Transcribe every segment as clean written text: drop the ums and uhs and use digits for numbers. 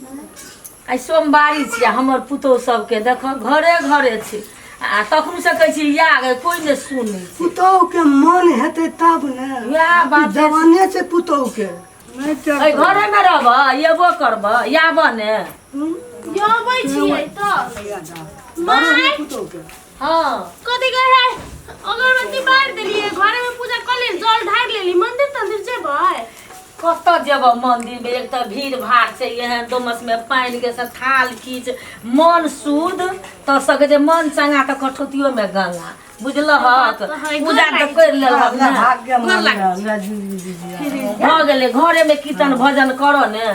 आइ सोमवारी छियै हमर पुतोहु सबके देख घरे घरे छै आ तखन से कहै छी या गे कोइ नहि सुनै छै पुतोहु के मन हेतै तब ने वएह बात ई जवाने छै पुतोहु के नहि एहि घरे मे रहब एबो करब आब ने अबै छियै तऽ माय पुतोहु के हँ कथी कहे है अगरबत्ती बारि देलियै घरे में पूजा कऽ लेली जल ढारि लेली मंदिर तंदिर जेबै कतऽ जेबऽ मंदिर मे एक तऽ भीड़ भाड़ छै एहन दोमस मे पानि के से थाल कीच मन शुद्ध तऽ सकै छै मन चंगा तऽ कठौतियो मे गंगा बुझलहक पूजा तऽ करि लेलहक ने भाग्य गोर लागै भऽ गेलै घरे मे कीर्तन भजन करऽ ने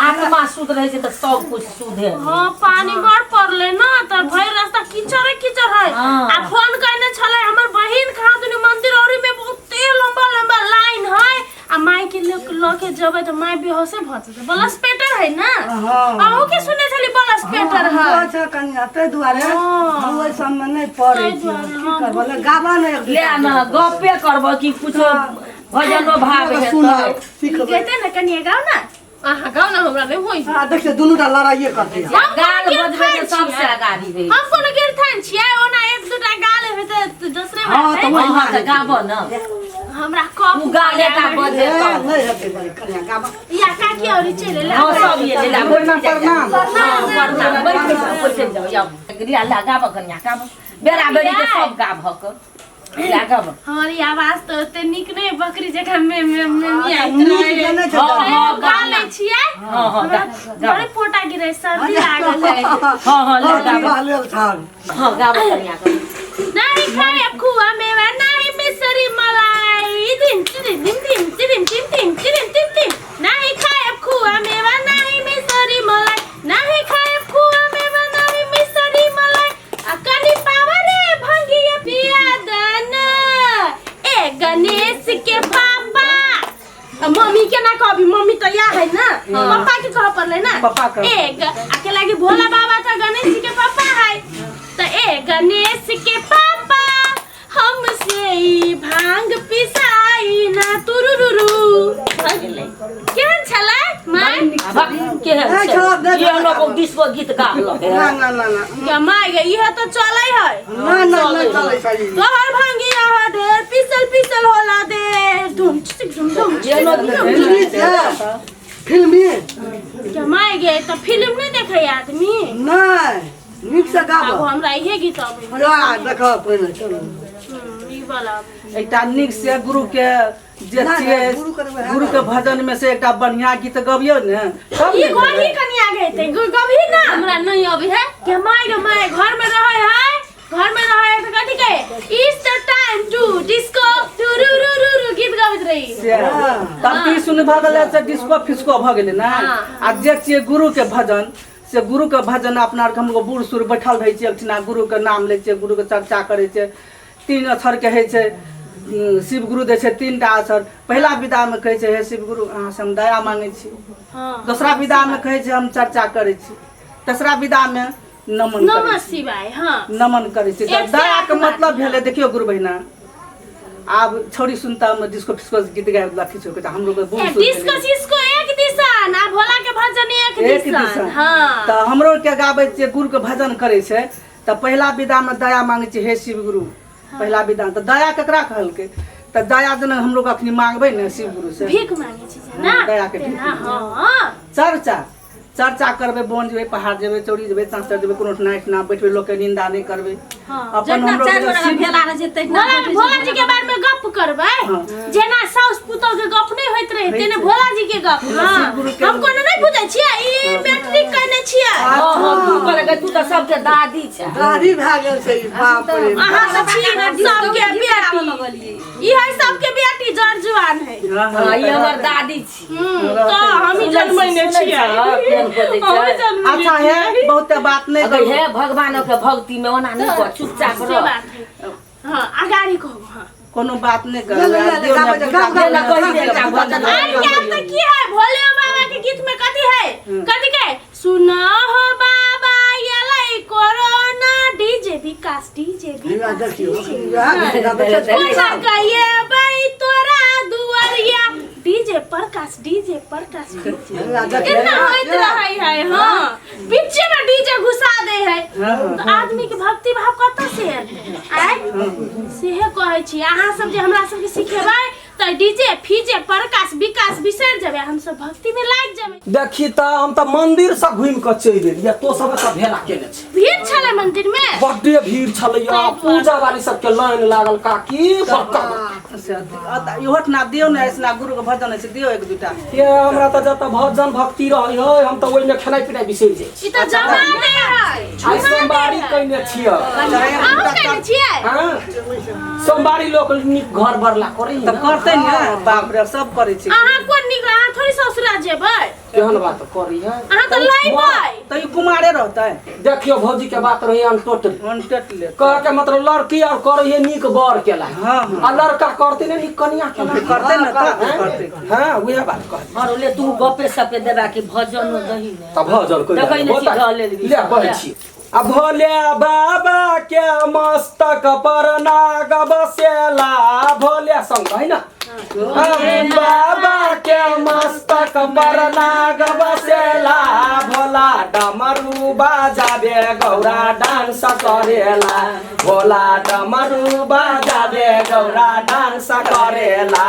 आत्मा शुद्ध रहै छै तऽ सब कुछ शुद्धे हाँ पानी बड़ पड़ले ना तऽ भरि रास्ता कीचड़े कीचड़ है हाँ। आ फोन करने छलै हमर बहिन कहाँ दुनू मंदिर औरी में बहुते लंबा लंबा लाइन है आ माय के लऽ लऽ के जेबै तऽ माय बेहोशे भऽ जेतै बलसपेटर है ना हाँ। अहूँ के सुने छली बलसपेटर है हमरो छै कनिया ताहि दुआरे हाँ। हम ओहि सबमे नहि पड़ै ताहि छी दुआरे, की हाँ। करबै ले गाबऽ ने एक ले ने गप्पे करबऽ कि कुछो भजनो भाव हेतौ सुनब सिखबै गेते ने कनिया गाओ ना अहाँ गाउ ने हमरा नहि होइ आ देखियौ दुनू टा लड़ाइए करतै हम गाल कोनो बजबै गिरथान तऽ सबसे छियै। अगाड़ी रहै हम कोनो गिरथान छियै ओना एक दूटा गाल हेतै तऽ दोसरे हाँ, बात तऽ है वही अहाँ तऽ गाबऽ ने हमरा कफ ओ गाले टा बजे ए, नहि हेतै बड़ी कनिया गाबऽ या काकी औरी चलि एलै हँ सब ये ले प्रणाम प्रणाम प्रणाम बैठ जाओ बैठ जाओ जाओ लिया ला गाबऽ कनिया गाबऽ बेरा बेरी के सब गाबहक लिया गाबऽ हमर ई आवाज तऽ ओते नीक नहि बकरी जकाँ मे मे मे मियाइत नीक रहै देने छै हँ, तऽ। हँ, गा लै छियै हँ हँ गा गाबऽ बड़े पोटा गिरै सर्दी लागल है हँ हँ ले हँ, गाबऽ विवाह लेल छल हँ गाबऽ कनिया गाबऽ नाही खाए खुआ मेवा नाही मिसरी मलाई दिन चिरिन दिन दिन चिरिन तिन तिन चिरिन तिन तिन नाही खाए खुआ मेवा नाही मिसरी मलाई नाही खाए खुआ मेवा नाही मिसरी मलाई आ कनि पावा रे भंगिया पिया दन ए गणेश के पापा आ मम्मी के ना कहबी मम्मी तो या है ना पापा के कह पड़ले ना पापा के। ए आके लागी भोला बाबा तो गणेश जी के पापा है तो ए गणेश के पापा हमसे ई भांग पिसाई ना तुरुरुरु भऽ गेलै केहन छलै माय केहन नहि छै छोड़ब, नहि ये छोड़ब। लोग डिस्को गीत गाबलक ना ना ना ना क्या माय गे इहे तो चलै है ना ना ना चलै छै ई। तोहर भांगी रह ढेर पिसल पिसल होला दे धुम चिक धुम धुम ये लोग फिल्मी छै फिल्मी क्या माय गे तो फिल्म नहीं देखे आदमी नहि नीक से आब गाबऽ हमरा इहे गीत अबै ला देखऽ पहिने चलू ई वाला अबै। एकटा नीक से गुरु के जे नहि, छियै नहि, गुरु के वएह गुरु के भजन में से एकटा बढ़िया गीत गबियौ ने तब ई ने गोभी कनिया गेतै गभी ना हमरा नहीं अबै है के my गे my घर में रहे है घर में रहे है तो कथी कहे it's the time to disco to रु रु रु रु गीत गाबैत रही से तब ई सुन भऽ गेलै से डिस्को फिस्को भऽ गेलै ने आ जे छियै गुरु के भजन से गुरु के भजन अपना आरके हमलोग बूढ़ सूढ़ बैठल रहै छियै एकठिना गुरु के नाम लै छियै गुरु के चर्चा करै छियै तीन अक्षर के होइ छै शिव गुरु दै छै तीन टा अक्षर पहिला विदामे कहै छै हे शिव गुरु अहाँसँ हम दया मांगै छी हाँ दोसरा विदामे कहै छै हम चर्चा करै छी तेसरा विदामे नमन करै नमः छी। शिवाय हाँ नमन करै छी तऽ एक से दयाके आठ बार। मतलब भेलै देखियौ गुरु बहिना आब छौड़ी सुनता मे डिस्को फिस्को गीत गाबि देलक किछो के तऽ हमरो के बूढ़ ए, सूढ़ डिस्को भेलै। सिस्को एक दिसन आ भोला के भजन एक एक दिसन दिसन हाँ तऽ हमरो के गाबै छियै गुरु के भजन करै छै तऽ पहिला विदामे दया मांगै छियै हे शिव गुरु पहिला विदा तऽ दया केकरा कहलकै तऽ दया जेना हमलोग अखनी मांगबै ने शिव गुरु से भीख मांगे छी जे ना हाँ, दया के भीख तेना, हाँ चर्चा चर्चा करबै बन जेबै पहाड़ जेबै चौरी जेबै चाँचर जेबै कोनो ठिना एहिठिना बैठबै लोकके निंदा नहि करबै हाँ। अपन जतना हमरो चारि के गोटा शिव भेला रहै छै तहिना भोला बैठै छै। भोला जी के बारे में गप करबै हाँ। जेना साउस पुतोह के गप नहीं होइत रहे तेने भोला जी के गप हाँ शिव गुरु के- हम कोनो नहीं बुझै छियै ई मैट्रिक कयने छियै हँ हँ तू कहलकै तू तऽ सबके दादी छै दादी भए गेल छै ई, बाप रे अहाँ सब छी सबके बेटी ई है सबके बेटी जर जुआन है हाँ, हँ ई हमर दादी छी तऽ हमही जन्मैने सुनै छियै छह, केहन बजै छै? हमही जन्मैने अच्छा है बहुते बात नहि अगर करू हे भगवानो के भक्ति में ओना नहि कर चुपचाप से रह बात है हाँ अगाड़ी कहू हाँ कोनो बात नहि ले, ले, ले, करू गाबै जा, गाबै, ले, कहि दे एकटा भजन। आर क्या तऽ की है भोले बाबा के गीत में कथी है कथी के सुना हो बाबा यलाई कोरोना डीजे विकास डीजे हिया विकास देखियौ इएह गाबै छै। कोना कहिए बै तोरा दुआरिया डीजे प्रकाश डीजे प्रकाश डीजे हिया देखियौ। एना होइत रहै है हाँ तऽ आदमी के भक्ति भाव कतऽ से एतै आँय सेहे कहै छी अहाँ सब जे हमरा सबके सिखेबै तऽ डीजे फीजे प्रकाश विकास बिसरि जेबै हमसब भक्ति में लागि जेबै देखी तऽ हम तऽ मंदिर से घुमि कऽ चलि एलियै तो सब एतऽ भेला केने छै भीड़ छलै मंदिर में बड्डे भीड़ छलैया पूजा वाली सबके लाइन लागल काकी बड़का बड़का। से इहो ठना दियौ ने ऐसना गुरु के भजन होइ छै दियौ एक दूटा ये हमरा तऽ जतऽ भजन भक्ति रहै है हम तऽ ओहिमे खेनाइ पिनाइ बिसरि जाइ छी ई तऽ जमा दे है आइ सोमवारी कयने छियै अहूँ केने छियै हाँ सोमवारी लोक नीक घर बरला करै तऽ करतै ने बाप रे सब करै छै अहाँ कोन नीक अहाँ थोड़ी ससुरा जेबै केहन बात करी है अहाँ तऽ लैबै तऽ ई कुमारे रहतै देखियो भौजी के बात रही अनटोटली अनटोटली कह के मतलब लड़की और करे है नीक बर के ला हाँ, हाँ। आ लड़का करते ने नीक कनिया के ला करतै ने तऽ करतै हां उहे बात कह और ले तू गपे सपे देबा कि भजन दही ने तब भजन कोई देखै नहि छी धऽ लेल ले कहै छी आ भोले बाबा के मस्तक पर नाग बसेला भोले संग है ना बाबा के मस्तक पर नाग बसेला भोला डमरू बाजाबे गौरा डांस करेला भोला डमरू बाजाबे गौरा डांस करेला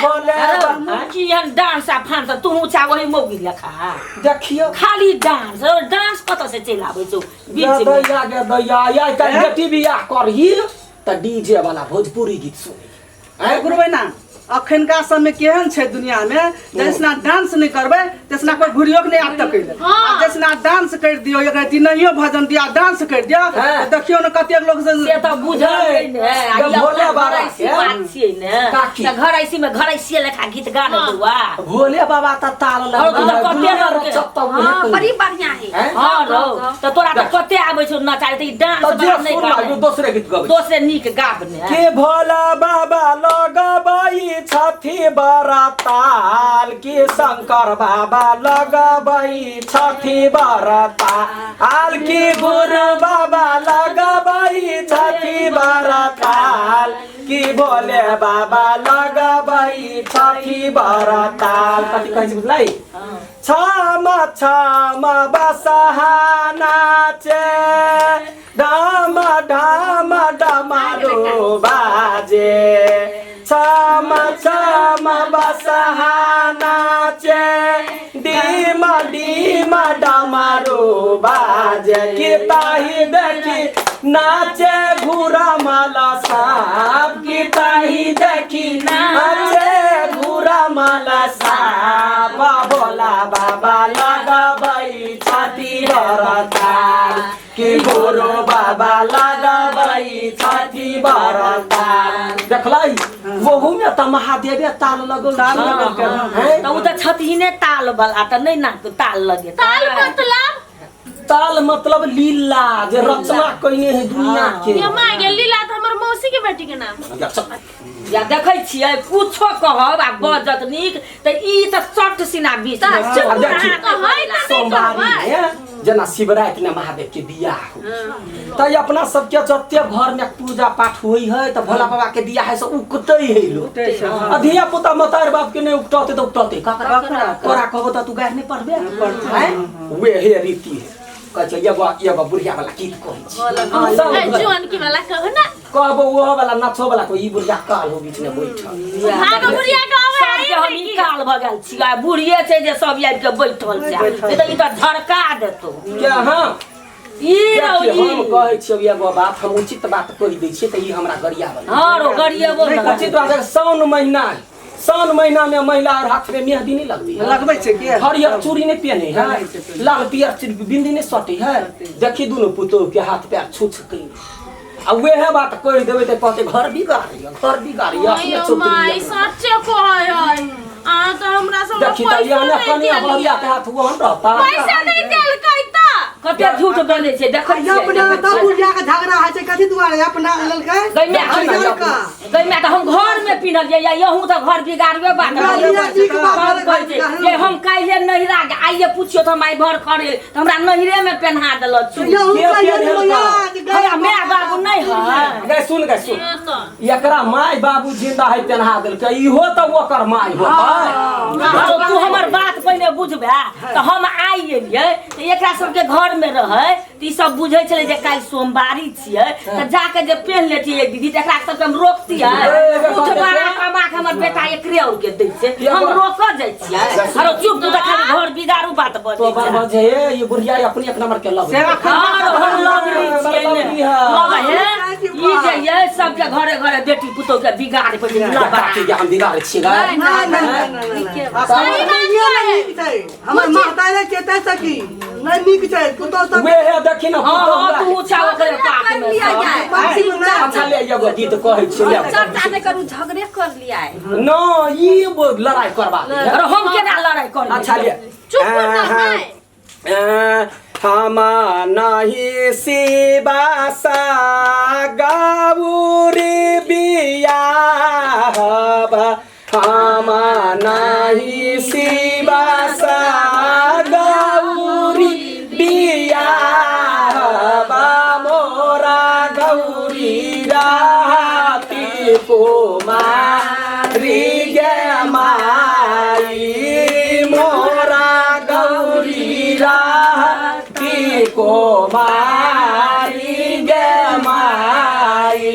भोले अरे की एहन डांस आ फांस तू ऊँचा वही मौगी लेखा देखियो खाली डांस और डांस कतऽ से चलि आबै छौ बीच मे दैया गे दैया या काल्हि बेटी बियाह करही तऽ डीजे वाला भोजपुरी गीत सुनी आँय गुरु बहिना अखनका समय केहन छै दुनिया में जैसना डांस नहीं करबै तैसना कोई घुरियो के नहीं आब तकै ले हाँ। आ जैसना डांस कर दियो एक रति नहियो भजन दिया डांस कर दियो हाँ। तऽ देखियो ने कतेक लोग से से तऽ बुझल नहि, नहि ने आ जब ई भोले अपना बाबा घरैसी के- बात छियै ने काकी। तऽ घरैसी में घरैसिये लेखा गीत गा ने बौआ भोले बाबा तऽ ताल और तू तऽ कते रंग के- हाँ बड़ी बढ़िया है हैं? हँ रौ तऽ तोरा तऽ कते आबै छौ नचारे तऽ ई डांस तऽ जे बला नहि सुन गाबै। दोसरे गीत गबै दोसरे नीक गाब ने के भोला बाबा लगबै छथि बरताल के शंकर बाबा लगबै छथि बरताल के गुरु बाबा लगबै छथि बरताल की भोले बाबा लगबै छथि बरताल कथी कहै छै बुझलै छम छम बसहा नाचे ढम ढम डमरू बाजे छम छम बसहा नाचे डिम डिम डमरू बाजे कि ताही देखी नाचे घुरा माला साप कि ताही देखी नाचे घुरा माला साप भोला बाबा लगबै छाती बरताल कि गुरु बाबा लगबै छाती बरताल देखलै ओहू में तऽ महादेवे ताल लगल ताल लगल के, हैं? तऽ ओ तऽ छथिने ताल बला तऽ नहि ना ताल लगे ताल मतलब ताल मतलब लीला जे रचना कयने है दुनिया के ये माय गेल लीला तऽ हमर मौसी के बेटी के नाम या देखै छियै कुछो कहब आ बजत नीक तऽ ई तऽ चट सिना बीच मे तऽ चुप आ देखी, कहै तऽ नहि सोमवारी कहबै में जेना शिवराति में महादेव के बियाह हो तऽ अपना सबके जते घर में पूजा पाठ होइ है तऽ भोला बाबा के बियाह है से उकतै है लोग उकतै छै, हँ। आ धिया पुता मतार बाप के नहि उकटते तऽ उकटते ककरा ककरा? तोरा कहबो तऽ तू गारि नहि पढ़बे हैं वे हे रीति है कहै छै एगो एगो बुढ़िया वाला गीत कहै छी सब ए, जुआन की वाला कहू ना कहबो ओहो वाला नचो वाला को ई बुढ़िया काल हो बीच में बैठल भागो बुढ़िया के आवे सबके हम ई काल भऽ गेल छी आ बुढ़िये छै जे सब आबि के बैठल छै नहि तऽ ई तऽ झड़का देतौ क्या हाँ ई रौ देखियौ, हम ई कहै छियौ एगो बात हम उचित बात कहि दै छियै तऽ ई हमरा गरियाबल हँ रौ गरियेबो ने उचित बात है, साउन महीना है साउन महीना में महिला और हाथ में मेहंदी नहीं लगती है लगबै छै के हरियर चूड़ी नहीं पहने है लाल पियर चूड़ी बिंदी नहीं सटे है देखी दुनू पुतोह के हाथ पैर छू छुके आ वएह बात कहि देबै तऽ कहते घर बिगाड़िया घर बिगाड़िया अपने अयो चौतरी माय सच्चे कहै है अहाँ तऽ हमरा सब देखी तऽ पैसा यहाँ नहि कनिया देलियै। बरिया के हाथ ओहन रहता पैसा नहि देलकै तऽ कते झूठ बोलै छै देखै छियै अपना तऽ बुढ़िया के झगड़ा होइ छै कथी दुआरे अपना लेलकै गै माय, हरियरका। गई मैं तऽ हम घर में पिन्हलियै या यहूँ तऽ घर बिगाड़बे बात कहै छै जे हम काल्हि नहिरा आइए पुछियो तऽ हम आइ भर खड़े तऽ हमरा नहिरे में पेन्हा देलक हमरा माय बाबू नहि है। गै सुन, गै सुन, एकरा माय बाबू जिंदा है पेन्हा देलकै, इहो तऽ ओकर माय होतै। तू हमर बात पहिने बुझबे तऽ हम आइ एलियै तऽ एकरा सबके घर में रहै तऽ ई सब बुझै छलै जे काल्हि सोमवारी छियै तऽ जाके जे पेन्ह लेतियै दीदी तऽ एकरा सबके हम रोकतियै। उठबारा कमा के हमर बेटा एकरे और के दै छै, हम रोकऽ जाइ छियै। अरे चुप, तू तऽ खाली घर बिगाड़ू बात बजै तो छै। बड़ हे ई बुढ़िया अपने एक नंबर के लव से अखन हम लवरी छियै ने। लव हे ई जे ये सबके घरे घरे बेटी पुतोह के बिगाड़ पर काकी के हम बिगाड़ै छियै गै। नहि नहि नहि नहि, हमर माता चेतै सकी नहि नीक छै पुतोह सब। वेहे देखी ना। हाँ तू ऊँचा ओकरे पाक में। अच्छा ले एगो गीत कहै छी। चर्चा नहि करू, झगड़े कर लिया। न ई लड़ाई करबा। अरे हम केना लड़ाई करबै? अच्छा ले। चुप ना। हम नहीं शिवासा गौरी बियाहब, हम नहीं शिवासा गौरी बियाहब, मोरा गौरी राती कुमारी गे माई, मोरा गौरी राती कुमारी गे माई।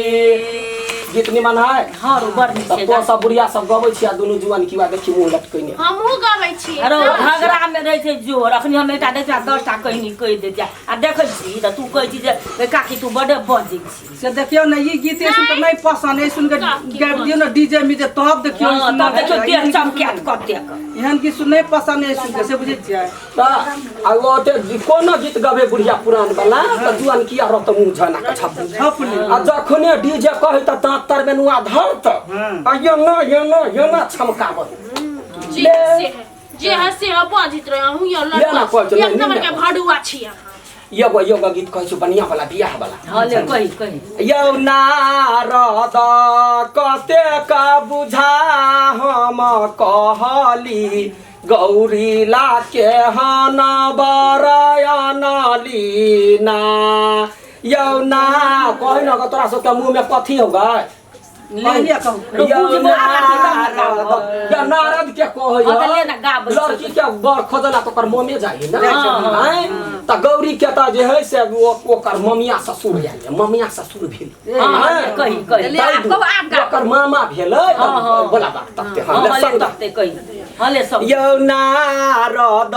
गीत निमन है। हाँ रो, बड़ नीक छै। तो सब बुढ़िया सब गबै छी आ दुनू जुआन की देखी मुँह लटकैने। हमहूँ गबै छी। अरे झगड़ा में रहै छै जोर। अखनी हम एकटा देखा 10टा कहनी कहि देतियै आ देखै छी तऽ तू कहै छी जे काकी तू बड़े बजै छी। से देखियौ ने, ई गीत सुन के नहि पसंद है, सुन के गाबि दियौ ने डीजे मीजे तब देखियौ। तब देखियौ देह चमकायत कतेक। एहन गीत सुन नहि पसंद है सुन के, से बुझै छियै। तऽ आ ओते कोनो गीत गबे बुढ़िया पुरान वाला तऽ जुआन किया रहत मुँह झना के छप छपली। आ जखने डीजे कहै तऽ दाँत तर में नुआ धरत आ ये ना ये ना ये ना छमकाबत। जे है से है बजैत रहे अहूँ यो ले ना कहै छै, लड़का नहीं, एक नंबर के नहीं। भड़ुआ छी अहाँ। एगो एगो गीत कहै छी बढ़िया वाला बियाह वाला। हाँ ले कही कही। यौ नारद कतेक बुझा हम कहली गौरी ला के हन बरयन लीना। यौ ना कहि न तोरा सबके मुँह में कथी हो गए? ले लिअ कहू। यौ नारद, या नारद के कहै हाँ, तऽ ले ना गाबै छै। लड़की के बर खोजला तऽ ओकर ममे जाइ ने, आँय? तऽ गौरी के तऽ जे है से ओकर ममिया ससुर आयल, ममिया ससुर भेल। हाँ कही कही। ले आब कहू, आब गाउ। ओकर मामा भेलै बोला बात तते। हाँ ले हाँ ले संग। तकते कही। हाँ ले सब। यौ नारद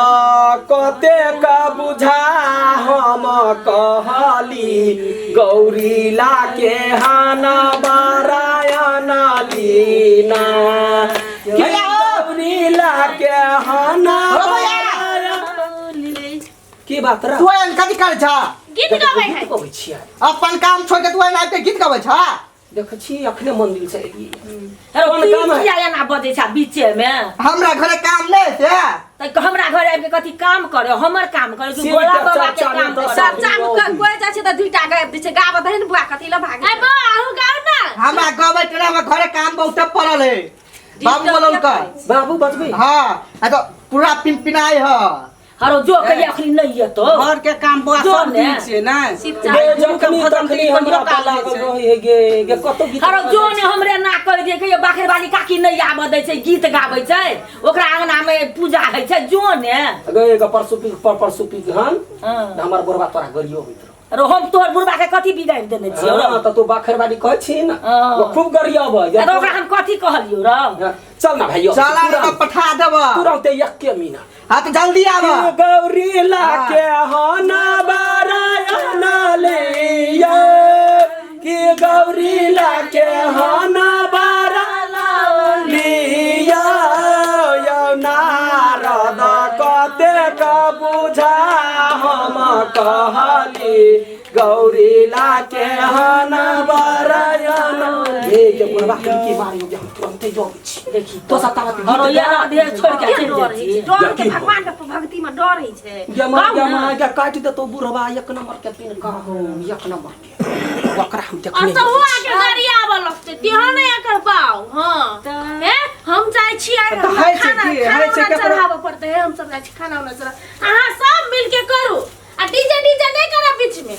कतेक बुझा हम कहली गौरी ला के हन बारायण लीना, के गौरी ला के हन बारायण। की बात रे? तू एहन कथी करै छ? गीत गबै है। गीत गबै छियै। अपन काम छोड़ के तू एहन आबि के गीत गबै छ? देखै छी अखने मंदिर से एलियै। अरे कोन काम है? किया एना बजै छै बीचे में? हमरा घरे काम नहि से। तऽ हमरा घर आबि के कथी काम करे? हमर काम करे कि से भोला के बाबा के चर्चा काम में करे? चर्चा में कोइ जाइ छै तऽ दुइटा गाबि दै छै, गाबऽ दही ने बुआ, कथी लए भागै? ए बा अहूँ गाउ ना। हमरा गबै के हमरा घरे काम बहुत पड़ल है। बाबू बोललकै। बाबू बजबै। हाँ आ तऽ पूरा पिनपिनाइ ह। हरो जो कहिए अखनी नहीं एतो। घर के काम बौआ जो सब ने। दिन छियै ने। गे जखनी तखनी हमरा पर लागल रहै है गे गे कतौ गीत हरो जो ने हमरे ना कहि दे कहिए बाखर वाली काकी नहीं आबऽ दै छै गीत गाबै छै, ओकरा अंगना में पूजा होइ छै जो ने। गे गे परसू पी पर परसू पी हन हाँ। हमर बुढ़बा तोरा गरियो होइत रहो। अरे हम तोहर बुढ़बा के कथी बिगाड़ि देने छियौ? हाँ, तऽ तू बाखर वाली कहै छी ने, हाँ। वो खूब गरियाबै। अरे ओकरा हम कथी कहलियौ रौ? चल ना भाइयो। चल आ तऽ पठा देब। तुरंत एके मिनट। हाँ तऽ जल्दी आब। गौरी ला के हन बारायण लिया, कि गौरी ला के हन बारायण लिया। यौ नारद कतेक बुझा हम कहली गौरी ला के हन बारायण। हे के बुढ़बा के मारियो के हम तुरंते जबै छी। देखी तो सब ताबत गीत हरो ये देह छोड़ के चलि डर जाइ होइ छी। छै, डर के भगवान के भक्ति में डर होइ छै। गे मार गे मार गे काटि देतौ बुढ़बा एक नंबर के पिनका हो, एक नंबर के ओकरा हम और देखने तो वो आके गाड़ी आबऽ लगतै। तेहन है एकर बाउ। हाँ तऽ- हे हम जाइ छी आइ तऽ हमरा हइ छै खाना की? खाना हइ छै उना केकरो? चढ़ाबऽ पड़तै। हे हम सब जाइ छी खाना उना चढ़ा, अहाँ सब मिलके करू आ डीजे डीजे नहि करब बीच में।